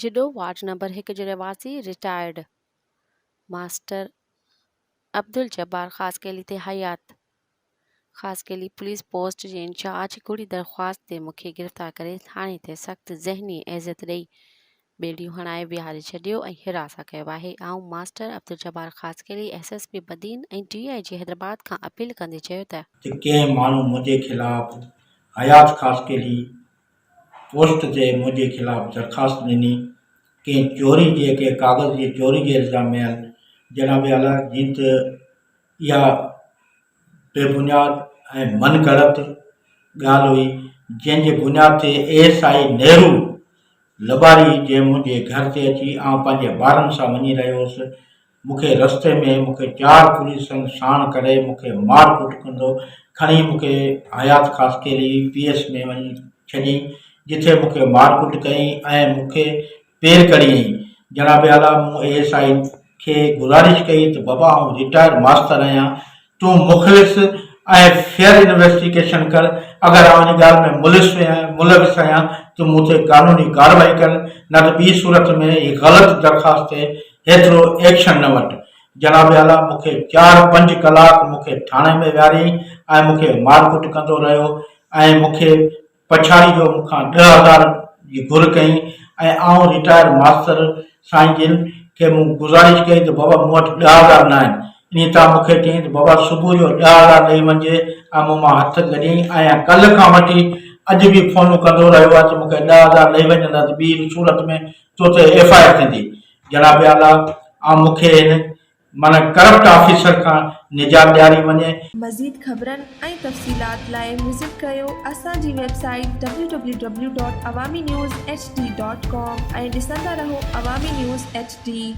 Jhuddo ward number هڪ جو رهواسي رٽائرڊ ماستر عبدالجبار خاصخيلي تي حيات خاصخيلي پوليس پوسٽ جي انچارج ڪوڙي درخواست تي مون کي گرفتار ڪري ٿاڻي تي سخت ذهني اذيت ڏئي ٻيڙيون هڻائي ويهاري ڇڏيو ۽ هراسان ڪيو آهي. آئون master Abdul Jabbar Khaskheli S S P Badin ۽ D I G Hyderabad کان اپيل ڪندي چيو ته. ته ڪنهن ماڻهو منهنجي خلاف حيات خاصخيلي پوسٽ تي منهنجي خلاف درخواست ڏني، ڪنهن چوري جي ڪنهن ڪاغذ جي چوري جي الزام ۾ آهن، جناب اعليٰ جيئن ته اها بي بنياد ۽ من گهڙت ڳالهه هئي، جنهن جي بنياد تي اي ايس I Nehru لٻاري جنهن منهنجي گهر تي اچي آئون پنهنجي ٻارن سان وڃي رهيو هوس مون کي رستي ۾ مون کي چار پوليسن ساڻ ڪري مون کي مار ڪٽ ڪندو کڻي مون کي حيات خاصخيلي پي ايس ۾ وڃي ڇڏيائين جتي مون کي مار ڪٽ ڪيائين ۽ مون کي پير ڪڍيائين جناب اعليٰ مون اي ايس I کي گذارش ڪئي ته بابا آئون رٽائرڊ ماستر آهيان تون مخلص ۽ فيئر انويسٽيگيشن ڪر، اگر آئون ان ڳالهه ۾ ملوث ملوث آهيان ته مون تي قانوني ڪارروائي ڪر، نه ته ٻي صورت ۾ هي غلط درخواست تي هيترو ايڪشن نه وٺ. جناب اعليٰ مون کي چار پنج ڪلاڪ مون کي ٿاڻي ۾ ويهاريائين ۽ مون کي مار ڪٽ ڪندو رهيو ۽ مون کي پڇاڙي جو مون کان 10,000 جي گهر ڪئين ۽ آئون رٽائرڊ ماستر سائين جن کي مون گذارش ڪئي ته بابا مون وٽ 10,000 ناهن انهي تان مون کي چيائين ته بابا صبح جو 10,000 ڏئي وڃجي ۽ مون مان هٿ ڪڍيائين ۽ ڪلهه کان وٺي اڄ به فونون ڪندو رهيو آهي ته مون کي 10,000 ڏئي وڃ نه ته ٻي صورت ۾ تو تي ايف I R ٿيندي جناب اعليٰ آئون مون کي هن معنيٰ ڪرپٽ آفيسر کان نجات ڏياري وڃي. مزيد خبرن ۽ تفصيلات لاء وزٽ ڪريو اسان جي website W W W dot Awami news H D dot com ۽ ڏسندا رهو عوامي نيوز ايڇ ڊي.